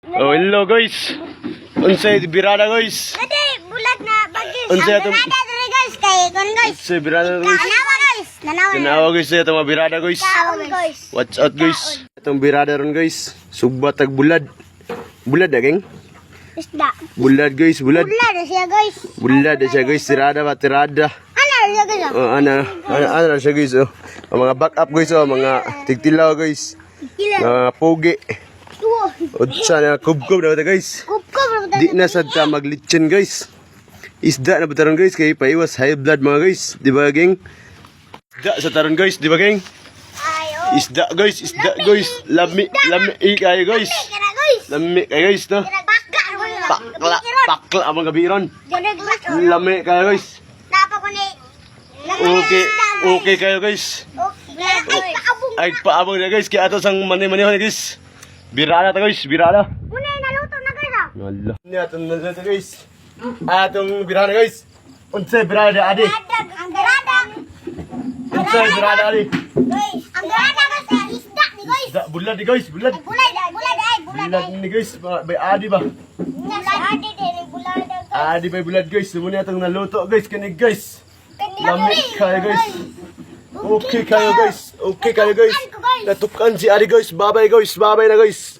Oh, hello guys. Unsay birada, guys? Dati, bulat na bagis. Unsay Ang atong- birada diri, guys, kay kon, guys. Unsay birada, guys? Tanawa, guys. Nanawa. Tanawa, guys, itong mga birada, guys. Kaon, guys. Watch out, guys. Itong birada ron, guys. Sugba tag bulad. Bulad na geng? Isda. Bulad, guys, bulad. Bulad na siya, guys. Bulad na siya, guys, tirada ba, tirada. Ano siya, guys? Oh? Oh, ana, ana, ana na siya, guys, oh. Ang mga back up, guys, oh, mga tigtilaw, guys. Kila. Mga pugi. Tuo. Unsa na kubkob na ba ta, guys? Kupkop ra Di na sad ta maglitson, guys. Isda na ba taron, guys, kay paiwas high blood, mga guys, di ba, geng? Isda sa taron, guys, di ba, geng? Ay, oh. Isda, guys, isda, guys. Lami, lami kayo, guys. Kira, guys. Lami kayo, guys, no? Kira bakla. Pakla, pakla ang mga gabi ron. Dili, guys. Lami kayo, guys. Napa ko ni. Okay, okay kayo, guys. Okay. Ay, paabong. Ay, paabong na, guys, kaya ato sang mani-manihon, guys. Birada ta, guys, birada. Una naluto na, guys. Ah. Wala. Niya atong naluto, guys. Atong birada, guys. Unsay birada, adi? Ang birada. Unsay birada, adi? Guys, ang birada, guys, ay isda ni, guys. Isda, bulad ni, guys, bulad. Bulad, bulad ay, bulad Bulad ay. ni, guys, bay adi ba? Adi din bulad guys. Adi bay bulad, guys. Muna atong naluto, guys, kani, guys. Lami kayo, guys. Okay kayo, guys. Okay kayo, guys. Natukan si Adi, guys. Bye bye, guys. Bye bye na, guys.